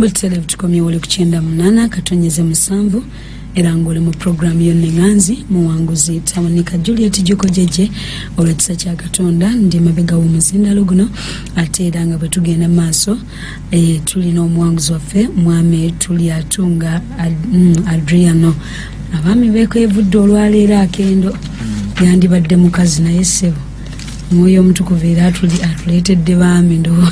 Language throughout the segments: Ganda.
Butereevu tukomyewo oli ku 98.7 era ng'oli mu puroguramu yonna eŋŋanzi muwanguzi Tawanika Juliet Juko Jeje. Olw'ekisa kya Katonda ndi mabega w'omuzindalo guno, ate era nga bwe tugenda mu maaso tulina omuwanguzi waffe mwami Turyatunga Adriano. Abaami bekwevudde olwaleero akendo yandibadde mukazi, naye ssebo Omwoyo Omutukuvu era atuleetedde baami ndo.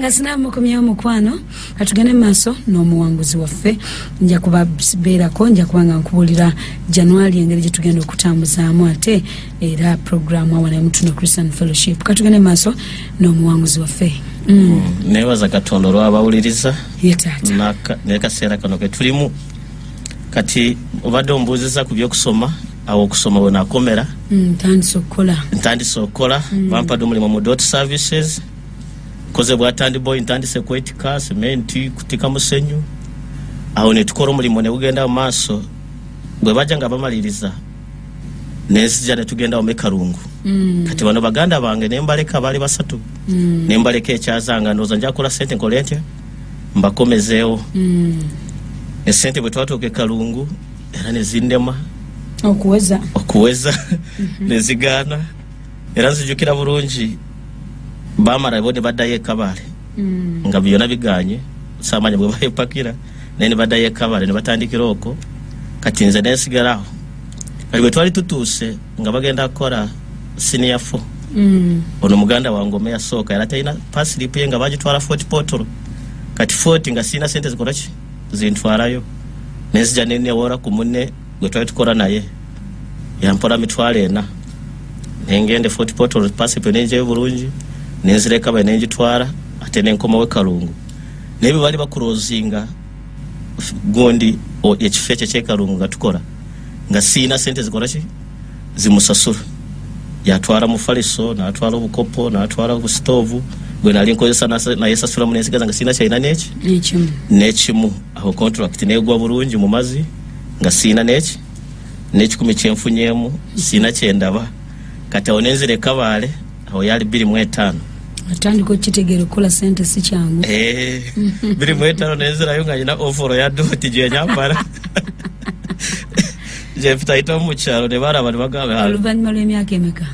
Nga sinamukomyewo mukwano, katugende mu maaso n'omuwanguzi waffe. Nja kubabeerako, nja kuba nga nkubuulira January engeri gye tugenda okutambuzaamu ate era puroguramu awa naye Mutuno Christian Fellowship. Katugende mu maaso n'omuwanguzi waffe. Nebaza Katonda olwabawuliriza Ye taata. Nekaseera kano ke tulimu kati. Obadde ombuuziza ku byokusoma, awo okusoma we nakomera. Ntandise okukola. Ntandise okukola, bampadde omulimu mu Dot Services, nkoze bwa tandiboy, ntandise kwetika sementi, kutika musenyu. Awo netukola omulimu negugenda mu maaso. Bwe bajja nga bamaliriza, nenzija netugenda mu Mekarungu. Kati bano baganda bange nembaleka, baali basatu, nembaleka ekyazanga, ndowooza njakola sente nkole ntya mbakomezeewo. Esente bwe twatuuka e Kalungu era nezindema okuweza. Okuweza nezigaana. Era nzijukira bulungi, bamala bo ne baddayo e Kabale nga byonna biganye, samanya bwe bayepakira, naye ne baddayo e Kabale ne batandikira okwo. Kati nze nensigalawo. Kati bwe twali tutuuse nga bagenda kukola senior four, ono muganda wange ome yasooka yali talina payslip ye nga bagitwala Fort Portal. Kati Fort nga sirina sente zikola ki zintwalayo, nenzija nenewora ku munne gwe twali tukola naye, yampola 40,000, nengenda e Fort Portal, payslip nenjayo bulungi, nenzireka bae nengitwala, ate nenkomawo e Kalungu. Naye bwe bali bakurozinga gundi ekifo ekyo ekyekalungu nga tukola, nga siina sente zikola ki zimusasula. Yatwala mufaliso, natwala obukopo, natwala obusitovu gwe nali nkozesa, naye sasulamu, nensigaza nga siina kyalina neki Nekimu. Nekimu. Aho contract negwa bulungi mu mazi nga siina neki nekikumi kyenfunyemu, siina kyendaba. Kati awo nenzira ekabaale, awo yali 2005. Atandika okukitegeera okukola sente si kyangu. 2005 nenzirayo nga nyina overall ya Dot gyenyambala gyempitayitamu mu kyalo, ne balaba ne bagamba, Oluvannyuma lw'emyaka emeka?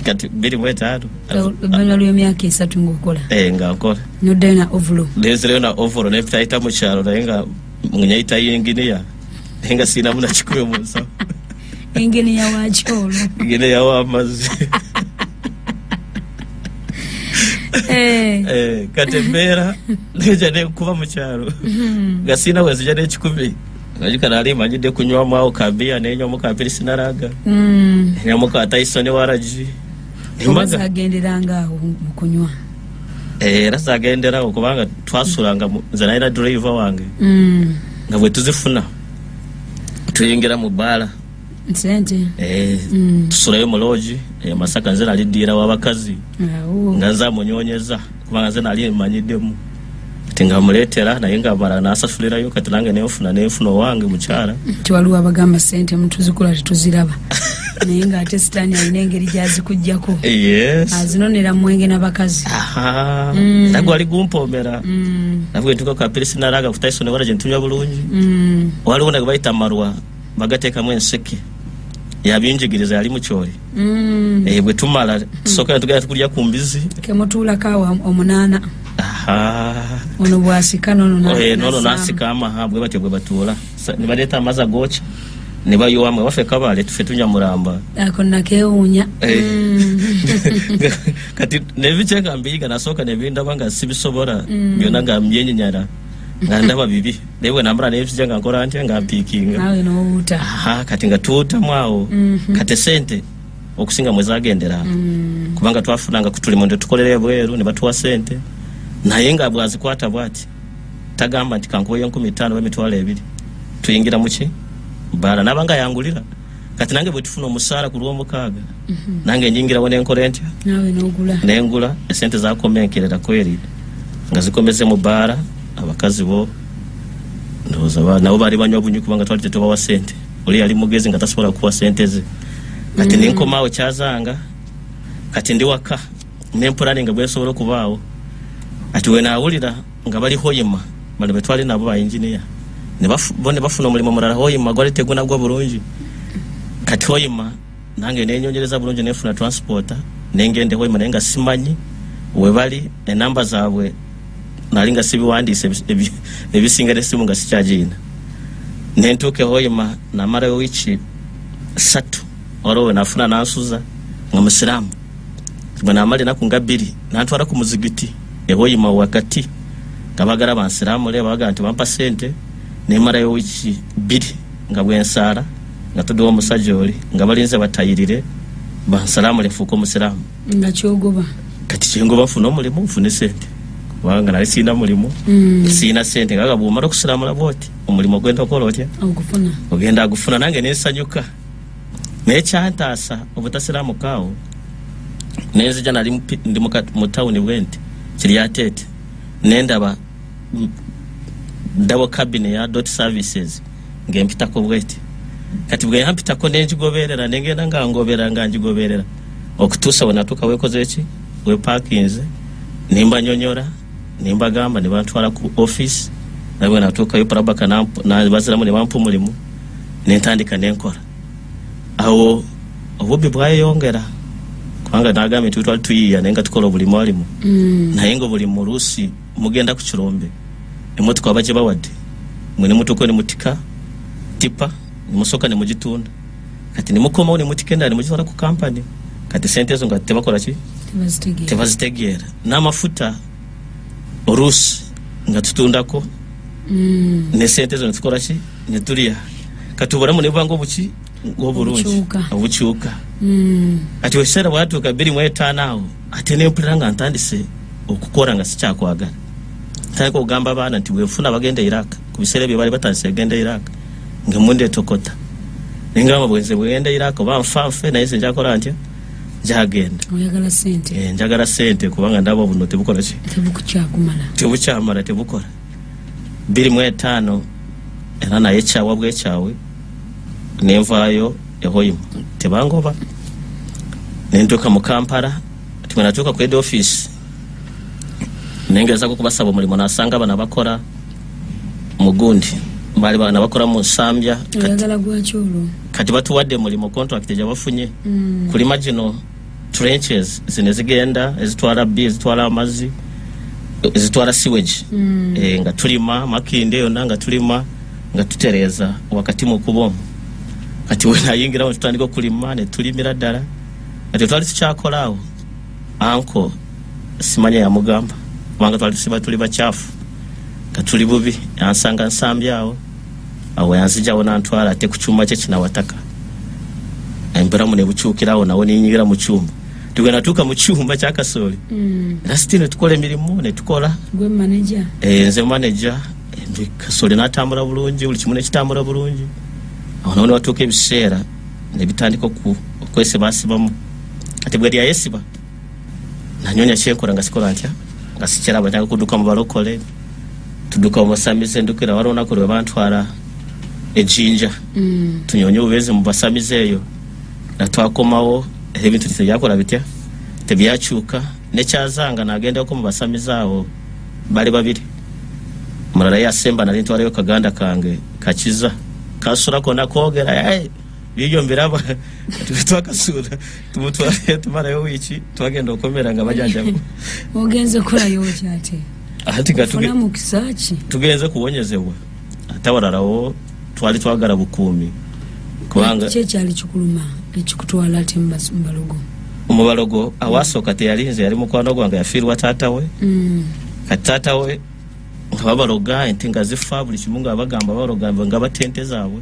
Kati 2005. Oluvannyuma lw'emyaka 3 ng'okola. Eh, nga nkola. Noddayo na overall. Nenzirayo na overall nempitayita mu kyalo, naye nga nyayita yinginiya, naye nga siinamu na kikumi mu nsawo. Engeniya waki olwo? Inginiya w'amazzi. Kati embeera neja nekuba mu kyalo nga siina wenzija n'ekikumi. Ngajika nali manyidde kunywamu awo kabiya, nenywamu ka Pilsner lager, nenywamu ka Tyson waragi. Oba zagenderanga awo mu kunywa? Era zagenderawo kubanga twasulanga nze nalina driver wange, nga bwe tuzifuna tuyingira mu bbaala. Sente. Tusulayo mu lodge e Masaka, nze nali ddiira w'abakazi. Awo. Nga nze amunyonyeza kubanga nze nali manyiddemu. Kati nga muleetera, naye nga mala nasasulirayo. Kati nange nenfuna owange mukyala. Nti waliwo abagamba sente mutuzikola tetuziraba, naye ng'ate sitaani alina engeri gy'azikugjako. Azinonera mwenge n'abakazi. Aha. Era gwali gumpomera. Nabwe ntuuka ka Pilsner lager ku Tyson waragi ntunywa bulungi. Waliwo nage bayita amarwa, bagateekamu enseke, yabinjigiriza, yali mukyoli. Bwe tumala tusooka tugenda tukulya ku mbizi. Kemutuulako awo omunaana. Aha. Ono bw'asika nono Nono nassaamu. Nasika amaha, bwe batyo bwe batuula. Ne baleeta amazzi agooki ne bayiwamu. Ewaffe Kabale tufe tunywa mulamba. Ako nakeewuunya. Kati nebikyenga mbiyiga, nasooka nebindaba nga sibisobola byonna, nga mbyenyinyala, nga ndaba bibi, naye bwe nambala nebijja nga nkola ntya, nga mpiikinga. Naawe n'owuuta. Aha, kati nga tuwutamu awo. Kati sente okusinga mwe zagendera, kubanga twafunanga ku tulimu ne tukolera ebweru ne batuwa sente, naye nga bwazikwata bwati tagamba nti kankuweyo 5,000 oba 20,000, tuyingira muki bbaala nabanga yangulira. Kati nange bwe tufuna omusaala ku lwomukaaga, nange nyingirawo nenkola ntya? Naawe n'ogula. Nengula. Esente zakomenkerera kweri nga zikomeze mu bbaala. Abakazi bo ndowooza nabo baali banywa bunywi kubanga twali tetubawa sente. Oli yali mugezi nga tasobola kuwa sente ze. Kati nenkomaawo kyazanga, kati ndi waka nempulani nga bwensobola okubaawo. Ati we naawulira nga bali Hoima, bano be twali nabo ba engineer ne bafuna omulimu omulala Hoima gwali tegunagwa bulungi. Kati Hoima nange nenyongereza bulungi, nefuna transporter nengende Hoima, naye nga simanyi we bali, enamba zaabwe nali nga sibiwandiise, ebisinga n'essimu nga sikyagiina. Nentuuka e Hoima, namalayo wiiki 3, waliwo we nafuna nansuza nga musiraamu. Bwe namala ennaku nga 2, nantwala ku muzigiti e Hoima wakati nga baagala bansiramule, baagala nti bampa ssente. Nemalayo wiiki 2 nga bwensaala nga tuddewo omusajja oli nga balinze batayirire bansalamule nfuuke omusiraamu. Nga kyogoba? Kati kyengoba nfune omulimu, nfune ssente, kubanga nali sirina mulimu, sirina ssente. Nga bw'omala okusiramula bw'oti omulimu ogenda okola otya? Ogufuna. Ogenda agufuna. Nange nensanyuka, naye kyantaasa obutasiramuka awo. Nenzija nali ndi mu tawuni bwenti Kiryatete, nendaba double cabin ya Dot Services ng'empitako bweti. Kati bwe yampitako nenjigoberera, nengenda nga ngoberera nga njigoberera okutuusa we natuuka weekoze eki, wepakinze, nimbanyonyora, nimbagamba, ne bantwala ku office. Naye bwe natuukayo Prabaka nabaziramu ne bampa omulimu, nentandika nenkola. Awo obubbi bwayeyongera, kubanga nagambye nti twali tuyiiya naye nga tukola obulimu alimu, naye nga obulimu oluusi mugenda ku kirombe, emmotoka baba gye bawadde, mwe ne mutuuka ne mutika tipa, ne musooka ne mugitunda, kati ne mukomawo ne mutika endala ne mugitwala ku kampani. Kati sente ezo nga tebakola ki? Tebazitegeera. Tebazitegeera. N'amafuta oluusi nga tutundako, ne sente ezo ne tukola ki? Ne tulya. Kati obulamu ne buba ng'obuki? Ng'obulungi. Obukyuka. Kati ekiseera bwatuuka 2005 awo, ate ne mpulira nga ntandise okukola nga sikyakwagala. Ntandika okugamba abaana nti bwenfuna bagenda Iraq, ku biseera ebyo baali batandise kugenda Iraq, nga emmundu etokota. Ne ngamba bwenze bwegenda Iraq oba nfa nfe, naye nze njakola ntya? Njagenda. Oyagala ssente? Njagala ssente, kubanga ndaba buno tebukola ki? Tebukyakumala. Tebukyamala, tebukola. 2005 era naye kyawa bwekyawe, nenvaayo e Hoima, tebangoba. Nentuuka mu Kampala, ati bwe natuuka ku head office nengezaako okubasaba omulimu, nasanga bano abakola mu gundi, baali bano abakola mu Nsambya. Oyagala gwaki olwo? Kati batuwadde mulimu, contract gye bafunye kulima gino trenches zino ezigenda ezitwala bbi, ezitwala amazzi, ezitwala sewage. Nga tulima Makindye yonna, nga tulima nga tutereeza wakati mu kuba omwo. Kati we nayingirawo tutandika okulima ne tulimira ddala. Kati twali tukyakola awo, anko simanya yamugamba, kubanga twali tusiba tuli bakyafu nga tuli bubi, yansanga nsambye awo, awo yanzijawo nantwala ate ku kyuma kye kinawataka. Embulamu ne bukyukirawo nawo nenyingira mu kyuma. Tugenda tuuka mu kyuma kya kasooli. Era siti ne tukola emirimu ne tukola. Gwe manager? Nze manager. Kasooli n'atambula bulungi, buli kimu ne kitambula bulungi. Awo nawo ne watuuka ebiseera ne bitandika okwesibaasibamu. Kati bwe lyayesiba, nanyonya kyenkola nga sikola ntya, nga sikiraba, ntandika kudduka mu balokole, tudduka mu basamize, ndukira waliwo olunaku lwe bantwala e Jinja. Tunyonye obubeezi mu basamize eyo. Na twakomawo, ebintu tebyakola bitya, tebyakyuka. Nekyazanga nagendako mu basamize awo bali babiri, omulala yasemba nali ntwalayo kaganda kange kakiza, kasula konna koogera, hey, bibyo mbiraba. Twakasuula tumutwale tumalayo wiiki, twagenda okomera nga bajanjabu. Ogenze kukolayo ki ate? Ate nga Ofuna mukisa ki? Tugenze kuwonyezebwa, ate awalalawo twali twagala bukuumi. Kubanga ki ekyali kikuluma ekikutwala ate mu balogo? Mu balogo awasooka teyalinze, yali mukwano gwange, yafiirwa taata we. Kati taata we nga babaloga ente nga zifa, buli kimu nga bagamba babaloga nga batta ente zaabwe.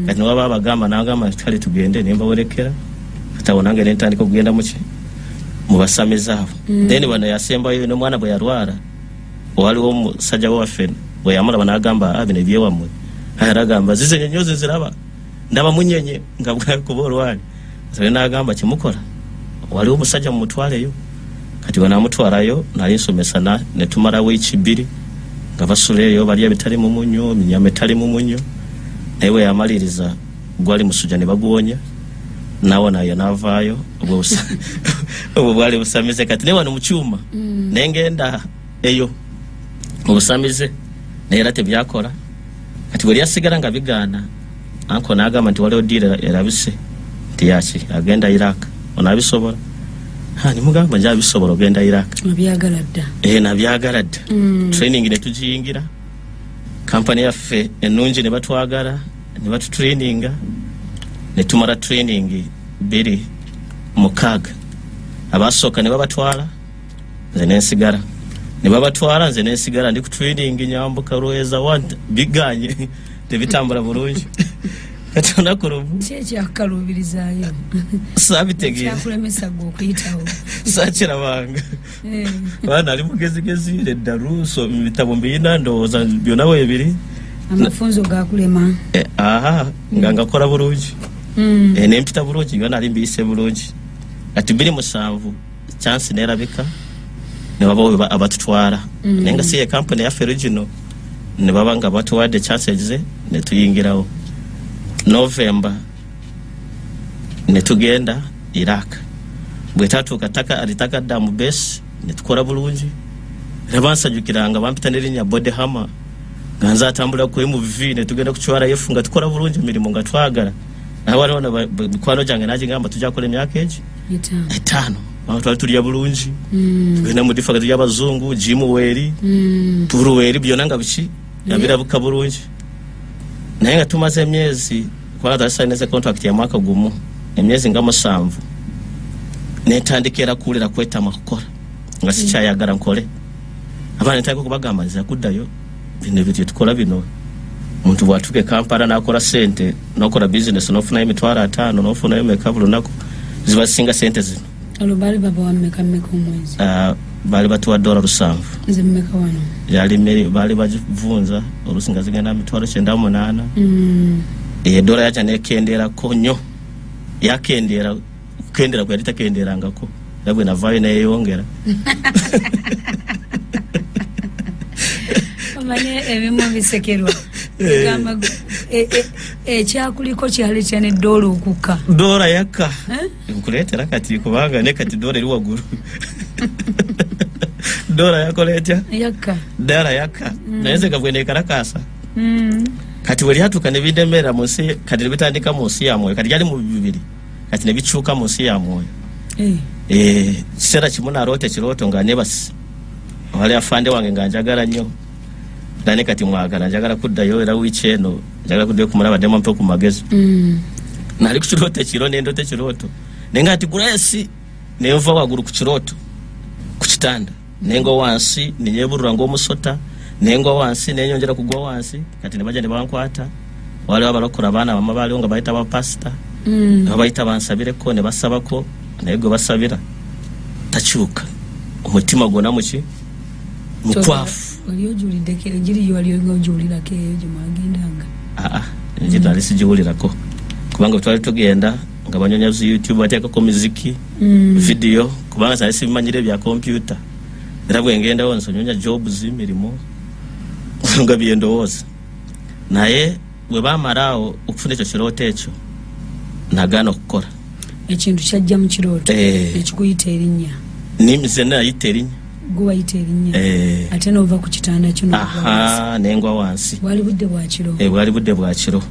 Kati ne baba bagamba, n'agamba nti kale tugende, ne mbawerekera. Kati awo nange ne ntandika okugenda mu ki? Mu basamize abo. Then bano yasembayo n'omwana bwe yalwala, waliwo omusajja waffe bwe yamulaba n'agamba, bino ebyewammwe. Aye aragamba, zize nyenyozi nziraba, ndaba munyenye nga bwakuba olwali. Nze n'agamba kyemukola, waliwo omusajja mumutwaleyo. Kati bwe namutwalayo nali nsomesa ne tumala wiiki 2 nga basula eyo, balya ebitali mu munnyo, eminyama etali mu munnyo. Naye bwe yamaliriza gwali musujja ne baguwonya, nawonayo n'avaayo. Obwo bwali busamize. Kati ne wano mu kyuma, ne ngenda eyo mu busamize, naye era tebyakola. Kati bwe lyasigala nga bigaana, anko n'agamba nti waliwo deal erabise nti yaki agenda Iraq, onaabisobola? Nimugamba nja abisobola ogenda Iraq. Nabyagala dda. Nabyagala dda. Training ne tugiyingira, kampani yaffe ennungi ne batwagala ne batutraininga, ne tumala training 2006. Abasooka ne babatwala, nze nensigala, ne babatwala, nze nensigala. Ndi ku training nyambuka Lweza want biganye, tebitambula bulungi. Kati olunaku lumu Ki ekyakaluubirizaayo? Saabitegeera. Kyakulemesa gwe okuyitawo? Saakirabanga. Baana ali mugezigezi eddalu, so bitabo mbiyina, ndowooza byonna weebiri. Amafunzo gakulema. Aha, nga ngakola bulungi. Nempita bulungi, byonna nali mbiyise bulungi. Kati 2007 chance nerabika ne baba abatutwala, naye nga si ye kampani yaffe regional, ne baba nga batuwadde chances ne tuyingirawo. November ne tugenda Iraq. Bwe tatuuka taka alitaka dda mu base ne tukola bulungi. Era bansajukiranga bampita n'erinnya Body Hammer, nga nze atambula ku MV ne tugenda ku Chwara F, nga tukola bulungi emirimu nga twagala. Naye waliwo ne mikwano gyange nagigamba tujja kukola emyaka egi 5. 5. Abantu twali tulya bulungi. Tugenda mu difa tulya abazungu, gym weeri, pool weeri, byonna nga biki nga birabuka bulungi. Naye nga tumaze emyezi, kubanga twali contract ya mwaka gumu, emyezi nga 7, netandika era kuwulira kwetama kukola nga sikyayagala nkole. Abaana ntandika okubagamba nzira kuddayo, bino ebintu bye tukola bino, omuntu bw'atuuka e Kampala n'akola ssente, n'okola bizinesi n'ofunayo 50,000, n'ofunayo meka buli lunaku, ziba zisinga ssente zino. Olwo baali babawa mmeka mmeka omwezi? Baali batuwa $7. Nze mmeka wano? Yali mmere, baali bagivunza oluusi nga zigenda 98,000. Dola yajja n'ekendeerako nnyo, yakendeera kukendera kwe yali takendeerangako, era bwe navaayo neeyongera. Omanye ebimu bisekerwa. Egamba ekyakuliko kyali kya ne dola okukka. Dola yakka. Nkuleetera kati kubanga ne kati dola eri waggulu. Dola yakola etya? Yakka. Dola yakka. Naye nze nga bwe neekalakaasa. Kati bwe lyatuuka ne bindemera mu nsi, kati ne bitandika mu nsi ya mwoyo, kati lyali mu bibiri, kati ne bikyuka mu nsi ya mwoyo. Kiseera kimu naloota ekirooto nga neebase. Wali afande wange nga njagala nnyo. Era ne kati mwagala, njagala kuddayo era wiiki eno, njagala kuddayo kumulaba ddemu ampe ku magezi. Nali ku kirooto ekiro, ne ndoota ekirooto. Naye nga nti Grace, ne nva waggulu ku kirooto, ku kitanda. Ne ngwa wansi, ne nyeebulula ng'omusota, ne ngwa wansi, ne nyongera kugwa wansi, kati ne bajja ne bankwata. Waliwo abalokole abaana bamwe baaliwo nga bayita bapasita. Ne babayita bansabireko, ne basabako, naye gwe basabira takyuka. Omutima gwonna muki? Mukwafu. Wali ojuliddeko enjiri yo, wali ojuwulirako eyo gye mwagendanga? Aa, enjiri nali sigiwulirako. Kubanga twali tugenda nga banyonya zi YouTube bateekako muziki, video, kubanga nali sibimanyire bya kompyuta. Era bwe ngendawo nsonyonya jobs, emirimu, nga bye ndowooza. Naye bwe baamala awo okufuna ekyo kirooto ekyo, nagaana okukola. Ekintu kyajja mu kirooto, ekikuyita erinnya. Nze nayita erinnya. Gwe wayita erinnya. Ate n'ova ku kitanda kyo n'ogwa wansi. Ne ngwa wansi. Bwali budde bwa kiro. Bwali budde bwa kiro.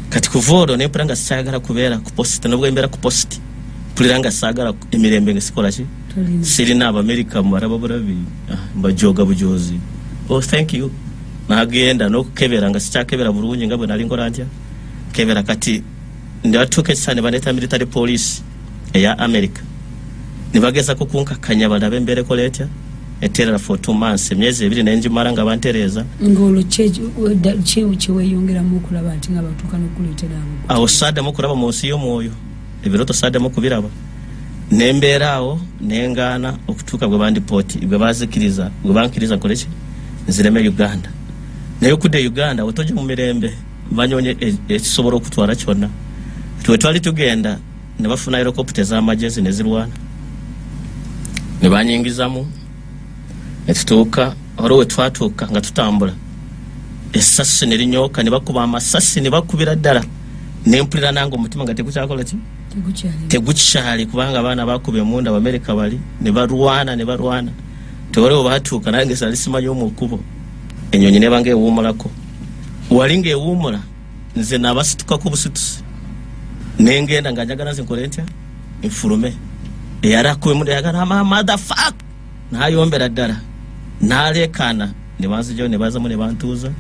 Kati kuva olwo ne mpulira nga sikyagala kubeera ku posita, ne bwe mbeera ku posita, mpulira nga saagala emirembe nga sikola ki? Tolina. Sirina Abamerika mbalaba bulabi, mbajooga bujoozi. Oh, thank you. Nagenda n'okukebera nga sikyakebera bulungi nga bwe nali nkola ntya. Kebera kati ndatuuka ekiseera ne bandeeta military police eya America. Ne bagezaako kunkakkanya balabe embeera ekola etya. Eterera for 2 months, emyezi 2 ne ngimala nga bantereeza. Ng'olwo ki weeyongeramu okulaba nti nga batuuka n'okukuleetera abo? Awo saaddamu okulaba mu nsi y'omwoyo, ebirooto saaddamu okubiraba. Ne mbeera awo ne ngaana okutuuka bwe bandipooti, bwe bazikiriza, bwe bankiriza nkole ki? Nzireme Uganda. Naye okudda e Uganda otojja mu mirembe, banyoonye ekisobola okutwala kyonna. Bwe twali tugenda ne bafuna helicopter ez'amagye ne zirwana. Ne banyingizamu, ne tutuuka, waliwo we twatuuka nga tutambula. Essasi ne linyooka, ne bakuba amasasi, ne bakubira ddala. Ne mpulira nange omutima nga tegukyakola ki? Tegukyali. Tegukyali, kubanga abaana bakuba emmundu, Abamerika bali, ne balwana, ne balwana. Tewaliwo baatuuka nange sali simanyi omukubo. Ennyonyi neba ng'ewuumulako. Wali ng'ewuumula nze nabasitukako busitusi. Nengenda nga njagala nze nkole ntya? Nfulume. Eyali akuba yagala motherfuck. N'ayombera ddala. N'aleekaana ne banzigyayo ne bazamu ne bantuuza.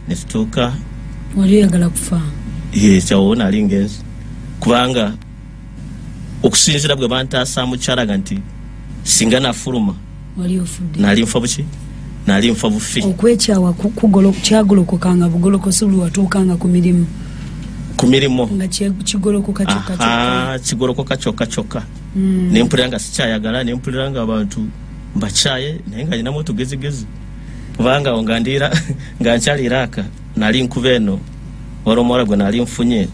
Ne tutuuka. Wali oyagala kufa? Yes, awo nali ngenze. Kubanga okusinziira bwe bantaasa mukyalaga nti singa nafuluma wali ofudde. Nali nfa buki? Nali nfa bufi. Okwekyawa kyagolokokanga bugolokosi buli watuukanga ku mirimu. Ku mirimu. Nga kigolokoka kyokka kyokka. Kigolokoka kyokka kyokka. Ne mpulira nga sikyayagala, ne mpulira nga abantu mbakyaye, naye nga ninamu otugezigezi. Kubanga nga ndira nga nkyali Iraq, nali nkuba eno, wali omuwala gwe nali nfunye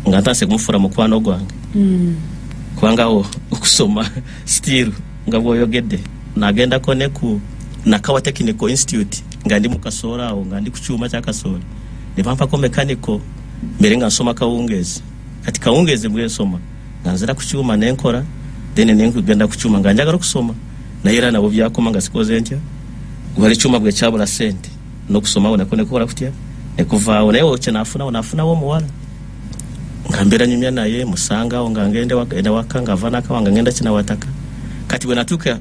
nga ntandise kumufuula mukwano gwange. Kubanga awo okusoma still nga bw'oyogedde nagendako ne ku Nakawa Technical Institute nga ndi mu Kasooli awo, nga ndi ku kyuma kya Kasooli. Ne bampako mechanical mbere nga nsoma kawungeezi. Kati kawungeezi bwe nsoma nga nzira ku kyuma ne nkola, then ne ngenda ku kyuma nga njagala okusoma. Naye era nabo byakoma nga sikoze ntya. Wali kyuma bwe kyabula ssente n'okusoma nako ne kukola kutya ne kuvaawo. Naye kye naafunawo, naafunawo omuwala nga mbeera nyumya naye musangawo nga ngenda waka nga ava nakawa nga ngenda kinawataka. Kati bwe natuuka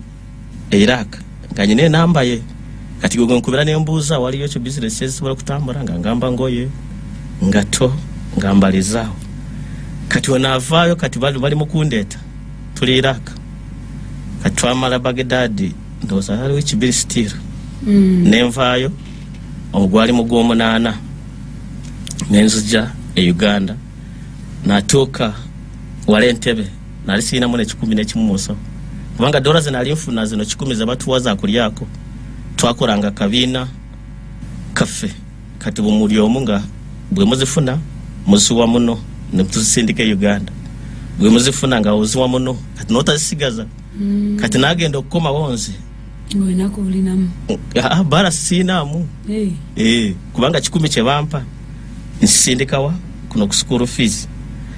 e Iraq nga nyina enamba ye, kati gwe nkubira ne mbuuza waliyo ekyo bizinesi ezisobola okutambula, nga ngamba ngoye ngato nga mbalizaawo. Kati we naavaayo kati bali mu kundeeta tuli Iraq. Kati twamala Baghdad ndowooza haliwo ekibiri still. Ne nvaayo ogwali mu gw'omunaana ne nzija e Uganda. Natuuka wala Entebbe nali sirinamu n'ekikumi n'ekimu mu nsawo, kubanga dola ze nali nfuna zino 10 ze batuwa za kulyako. Twakolanga kabiina kaffe, kati bwe omu nga bwe muzifuna muziwa muno ne tuzisindika e Uganda, bwe muzifuna nga oziwa muno kati n'otazisigaza. Kati nagenda okukomawo nze Olinaku olinamu? Bala siinaamu. Kubanga 10 kye bampa nsindikawa kuno ku school fees.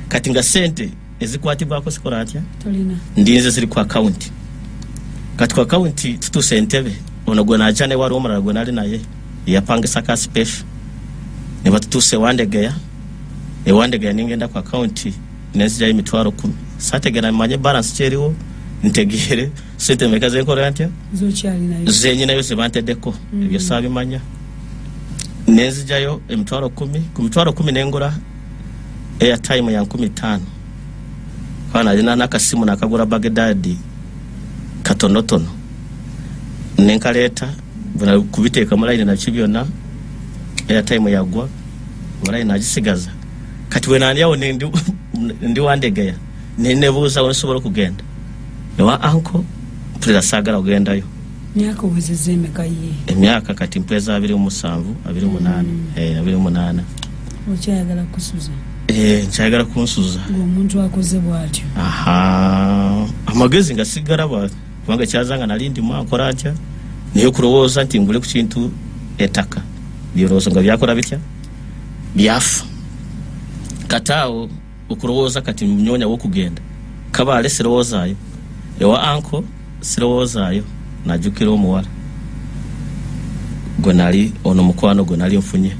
Kati nga ssente ezikwatibwako sikola atya? Tolina. Ndinze ziri ku account. Kati ku account tutuuse Entebbe, ono gwe najja ne wali omulala gwe nali naye yapangisa ka special. Ne batutuuse Wandegeya. E Wandegeya ningenda ku account nenzigyayo emitwalo 10. Saategeera manye balance kyeriwo, ntegeere ssente mmeka ze nkola ntya? Z'okyalinayo. Zenyinayo ze banteddeko, ebyo saabimanya. Nenzigyayo emitwalo 10, ku mitwalo 10 nengula airtime ya 5,000. Kuba nalina n'akasimu nakagula Baghdad katonotono. Ne nkaleeta, bwe kubiteeka mu layini naki byonna, airtime yagwa, layini nagisigaza. Kati bwe nandi awo ndi Wandegeya, ne nebuuza we nsobola okugenda. Ewa anko mpulira saagala kugendayo. Myaka owezezza emeka ye? Emyaka kati mpweza 27, 28. 28. Okyayagala kusuza? Nkyayagala kunsuza. Ng'omuntu akoze bw'atyo. Amagezi nga sigalaba, kubanga kyazanga nali ndimu ankola ntya, naye okulowooza nti ngule ku kintu ettaka, birowoozo nga byakola bitya? Byafa. Kati awo okulowooza kati nnoonya w'okugenda. Kabaale sirowoozaayo. Ewa anko sirowoozaayo. Najjukira omuwala gwe nali ono mukwano gwe nali nfunye.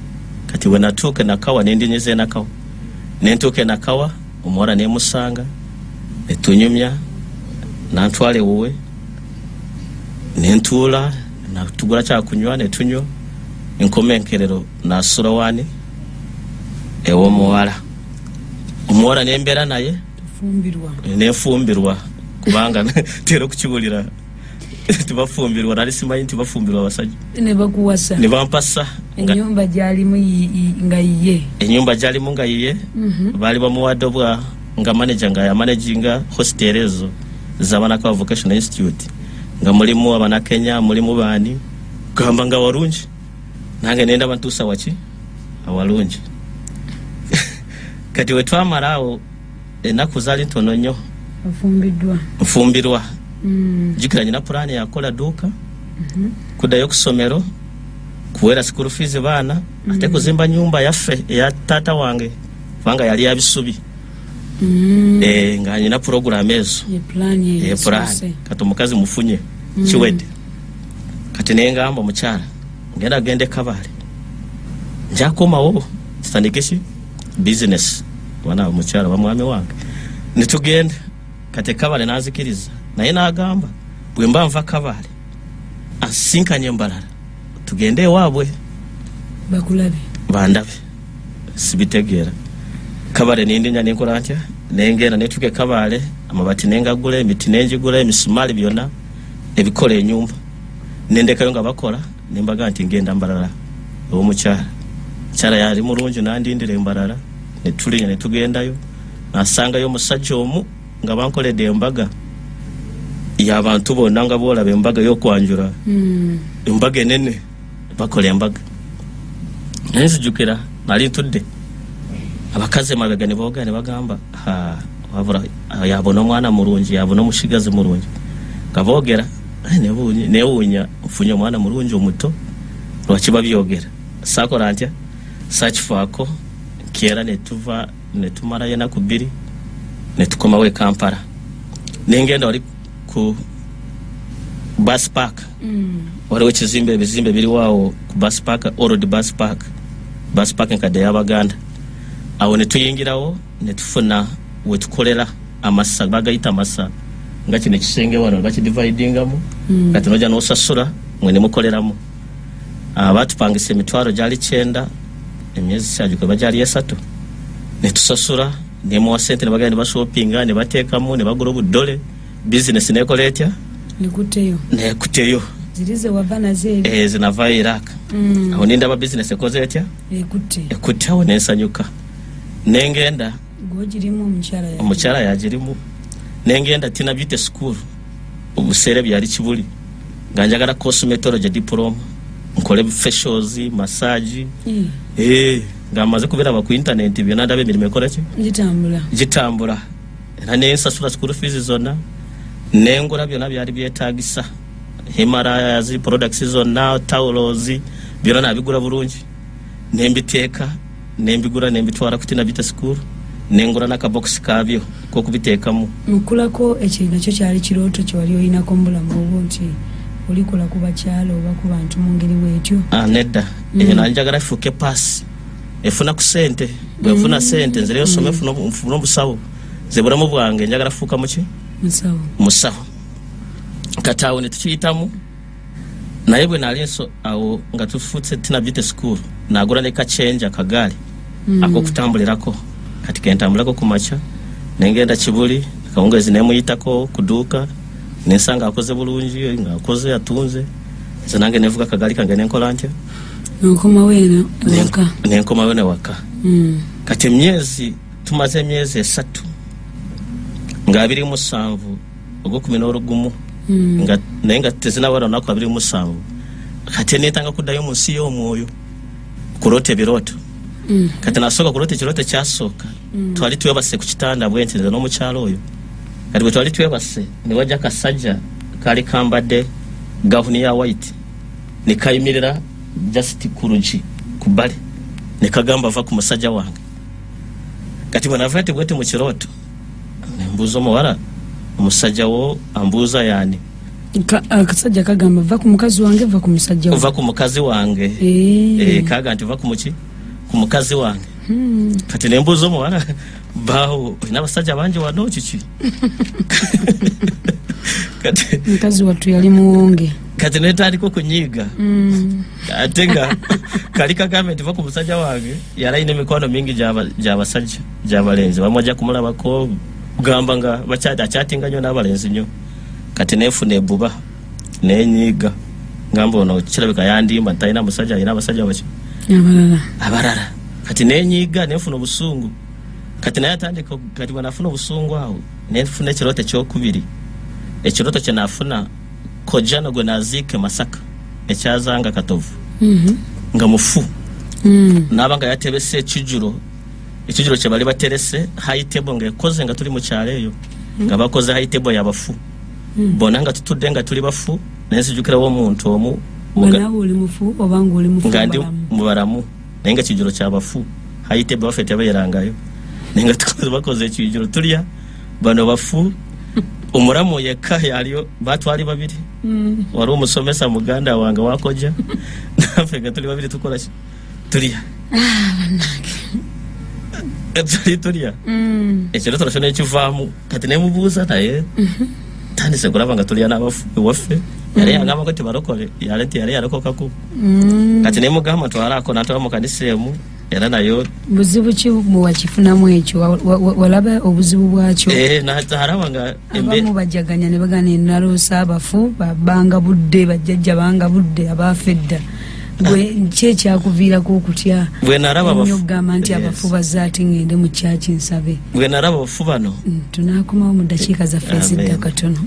Kati bwe natuuka Nakawa ne ndinyeza e Nakawa. Ne ntuuka e Nakawa omuwala ne musanga, ne tunyumya, nantwala ewuwe, ne ntuula, natugula kyakunywa ne tunywa. Enkomenkerero nasula wani ew'omuwala. Omuwala ne mbeera naye. Tufumbirwa. Ne nfumbirwa kubanga tera okukiwulira tibafumbirwa, nali simanyi nti bafumbirwa abasajja. Ne bakuwasa. Ne bampasa. Ennyumba gy'alimu nga yiye. Ennyumba gy'alimu nga yiye. Baali bamuwadde obwa nga manager nga yamanaginga hostel ezo z'Abanakawa Vocational Institute, nga mulimu Abanakenya, mulimu baani, gamba nga walungi. Nange nenda bantuusa waki awalungi. Kati we twamala awo ennaku zaali ntono nnyo. Ofumbiddwa? Nfumbirwa. Jjukira nyina pulaani yakola dduuka, kuddayo ku ssomero, kuwera school fees baana, ate kuzimba nnyumba yaffe eya taata wange kubanga yali ya bisubi. Nga nyina pulogulaamu ezo. Ye pulaani eyo Ye pulaani. esoose. Kati omukazi mufunye, kiwedde. Kati nengamba omukyala ngenda gende Kabale njakomawo tutandike business wana omukyala wa mwami wange nitugenda. Kati Kabale nanzikiriza naye nagamba bwe mba nva Kabale asinkanye Mbarara tugende ewaabwe bakulabe bandabe. Sibitegeera. Kabale nindinya nenkola ntya nengenda netuke Kabale amabati nengagula emiti nenjigula emisumali byonna ebikola enyumba nendekayo nga bakola nembaga nti ngenda Mbarara omukyala. Mukyala yali mulungi nandindira Mbarara netulinya netugendayo nasangayo omusajja omu nga bankoledde embaga y'abantu bonna nga boolaba embaga y'okwanjula embaga enene bakola embaga. Naye nzijukira nali ntudde abakazi emabega ne boogera ne bagamba wabula yabona omwana mulungi yabona omushigazi mulungi nga boogera newuunya nfunye omwana mulungi omuto lwaki babyogera. Saakola ntya saakifaako nkeera netuva netumalayo enaku 2 netukomawo e Kampala nengenda wali ku bus park. Waliwo ekizimbe ebizimbe biriwo ku bus park, old bus park, bus park enkadde y'Abaganda. Awo netuyingirawo netufuna wetukolera amasa bagayita amasa nga kino ekisenge wano bakidividingamu kati nojja n'osasula mwe nemukoleramu. Batupangisa emitwalo gyali 9 emyezi kyagikoba gyali 3 netusasula nemuwa sente ne bagenda ne bashopinga ne bateekamu ne bagula obudole business nekola etya nekuteyo zirize wava naze zinava Iraq. Awo nindaba business ekoze etya ekutte awo nensanyuka nengenda gogirimu omukyala yagirimu nengenda Tina Beauty School obuseere byali Kibuli nga njagala cosmetology diploma nkole facials massage nga maze kubiraba ku internet byonna ndaba emirimu ekola ki gitambula era nensasula school fees zonna nengula byonna byali byetaagisa Himalayas products zonna towels byonna nabigula bulungi nembiteeka nembigula nembitwala ku Tina Beauty School nengula n'akabokisi kaabyo k'okubiteekamu. Mukulako ekyo nakyo kyali kirooto kye wali olinako mu bulamu obwo nti olikola ku bakyala oba ku bantu mu ngeri bw'etyo? Nedda eyo nanjagala efuuke paasi efuna ku ssente bwe nfuna ssente nzireyo nsome nfune obusawo nze bulamu bwange njagala fuuka muki musawo. Kati awo ne tukiyitamu naye bwe nali awo nga tufuuse Tina Beauty School nagula ne kachenja akagaali ak'okutambulirako. Kati kentambulako ku makya nengenda Kibuli akawungeezi nemuyitako ku dduuka nensanga akoze bulungi ng'akoze atunze nze nange nevuga akagaali kange nenkola ntya Nkomawo eno waka. Nenkomawo eno waka. Kati emyezi tumaze emyezi 3 nga 27 ogw'okumu nga naye nga tezinawera olunaku 27 kati neetanga kuddayo mu nsi y'omwoyo kuloota ebirooto. Kati nasooka kuloota ekirooto ekyasooka twali twebase ku kitanda bwe nti nze n'omukyala oyo. Kati bwe twali twebase ne wajja akasajja kaali kambadde gawuni ya white ne kayimirira just ku luggi ku bbali ne kagamba va ku musajja wange. Kati bwe nava nti bweti mu kirooto nembuuza omuwala omusajja wo ambuuza yaani. Akasajja kagamba va ku mukazi wange va ku musajja va ku mukazi wange. Kaga nti va ku muki ku mukazi wange. Kati nembuuza omuwala baawo olina abasajja bangi wano kiki? Kati mukazi wattu yali muwonge. Kati netandika okunyiiga ate nga kali kagambe nti va ku musajja wange yali alina emikwano mingi gy'abasajja gy'abalenzi bamwe ajja kumulabako kugamba nga akyatinga nnyo n'abalenzi nnyo. Kati nenfuna ebbuba nenyiiga ngamba ono kirabika yandimba ntalina musajja alina abasajja baki abalala. Kati nenyiiga nenfuna obusungu. Kati naye atandika kati bwe nafuna obusungu awo nenfuna ekirooto ekyokubiri. Ekirooto kye nafuna kojjano gwe naziika e Masaka ekyazanga Katovu nga mufu naaba nga yatebese ekijjulo kye bali baterese high table ng'ekoze nga tuli mu kyalo eyo nga bakoze high table y'abafu bonna nga tutudde nga tuli bafu naye nzijukirawo omuntu omu nga ndi mu balamu naye nga ekijjulo ky'abafu high table baffe tebeerangayo naye nga bakoze ekijjulo tulya bano bafu Omulamu yekka yaliyo, batwali babiri. Wali omusomesa muganda wange wakoja, naffe nga tuli babiri tukola ki? Tulya. Tuli tulya. Ekirooto nakyo nekivaamu. Kati nemubuuza, naye tandise kulaba nga tulya n'abafu ewaffe. Yali yagambako tibalokole, yali nti yali yalokokako. Kati nemugamba twalako, natwala mu kanisa emu era nayo. Buzibu ki bwewakifunamu ekyo? Walaba obuzibu bwakyo? Eh, nalaba nga abamu bajaganya ne bagana enaloosa abafu banga budde, bajjajja banga budde abaafa edda. Gwe ki ekyakuviirako okutya Bwe nalaba ennyo abafu okugamba nti abafu bazze ate ngende mu kyaki nsabe? Bwe nalaba abafu bano. Tunaakomawo mu ddakiika zaffe ezidda Amen. katono.